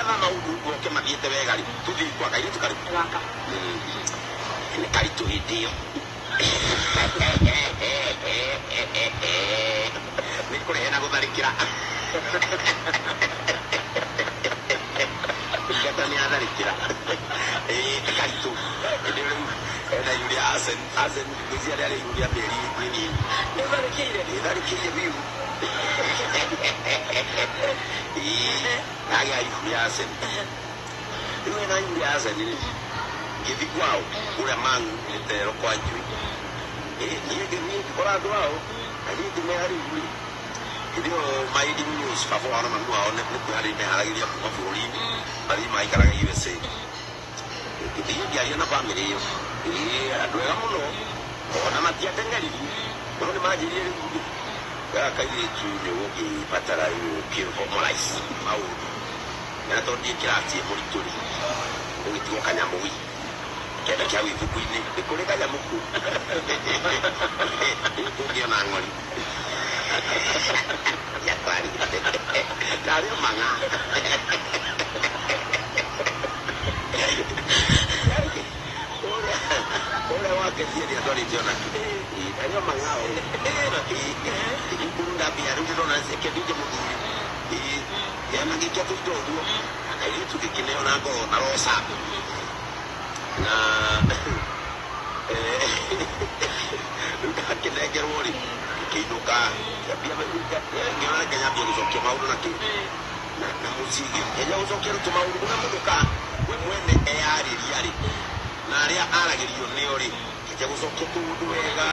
Nĩgetha maũndũ moke mathiĩte wega rĩ, tũthiĩ kwa kairĩtu karĩkũ? Gaka. Nĩ karitũ hĩndĩ ĩyo. Nĩ kũrehe na gũtharĩkĩra. Ngata nĩ atharĩkĩra. Ĩĩ nĩ karitũ. Hĩndĩ ĩyo rĩu ena ihu rĩa Arsene, Arsene ngwĩciria rĩarĩ ihu rĩa mĩeri mĩnini. Nĩ ũtharĩkĩire? Ĩtharĩkĩire biũ. Ĩĩ agĩa ihu rĩa Arsene. Rĩu ena ihu rĩa Arsene rĩ, ngĩthiĩ kwao kũrĩa Mang'u gĩtero kwa Njui. Ĩĩ niĩ ngĩthiĩ ngĩkora andũ ao na niĩ ngĩmera rĩu rĩ, hĩndĩ ĩyo my in-laws baba wao na mami wao nĩ kwĩharĩria meharagĩria kuma bũrũri-inĩ mathiĩ maikarage USA. Ngĩthiĩ ngĩaria na bamĩrĩ ĩyo. Ĩĩ andũ ega mũno ona matiateng'eririe no nĩ manjĩrire rĩu rĩ, gaka kairĩtu nĩ ũgũkĩbatara rĩu ũkĩ-formalize maũndũ. Na tondũ ndiĩ kĩrathi mũritũ rĩ, ũgĩtigwo kanyamũ gĩ kĩanda kĩa ibuku-inĩ nĩ kũrĩ kanyamũ kũ kũngĩona ng'ori yatwarĩte tarĩ o mang'a. Ũrĩa waketie nĩ atwarĩte onake tarĩ o mang'a o nguru ndambia rĩu ndĩrona kĩndĩte mũthuri yana gĩkia tũindo ũguo kairĩtu gĩkĩneo na ngoro na roho safi na rĩu ndakĩnengerwo rĩ ngĩkĩinũka ngĩona reke nyambie gũcokia maũndũ na kĩ na mũciĩ ngĩanjia gũcokia rĩu tũmaũndũ kũrĩa mũndũ ka we mwene eyarĩria rĩ na arĩa aragĩrio nĩo rĩ ngĩanjia gũcokia tũũndũ wega.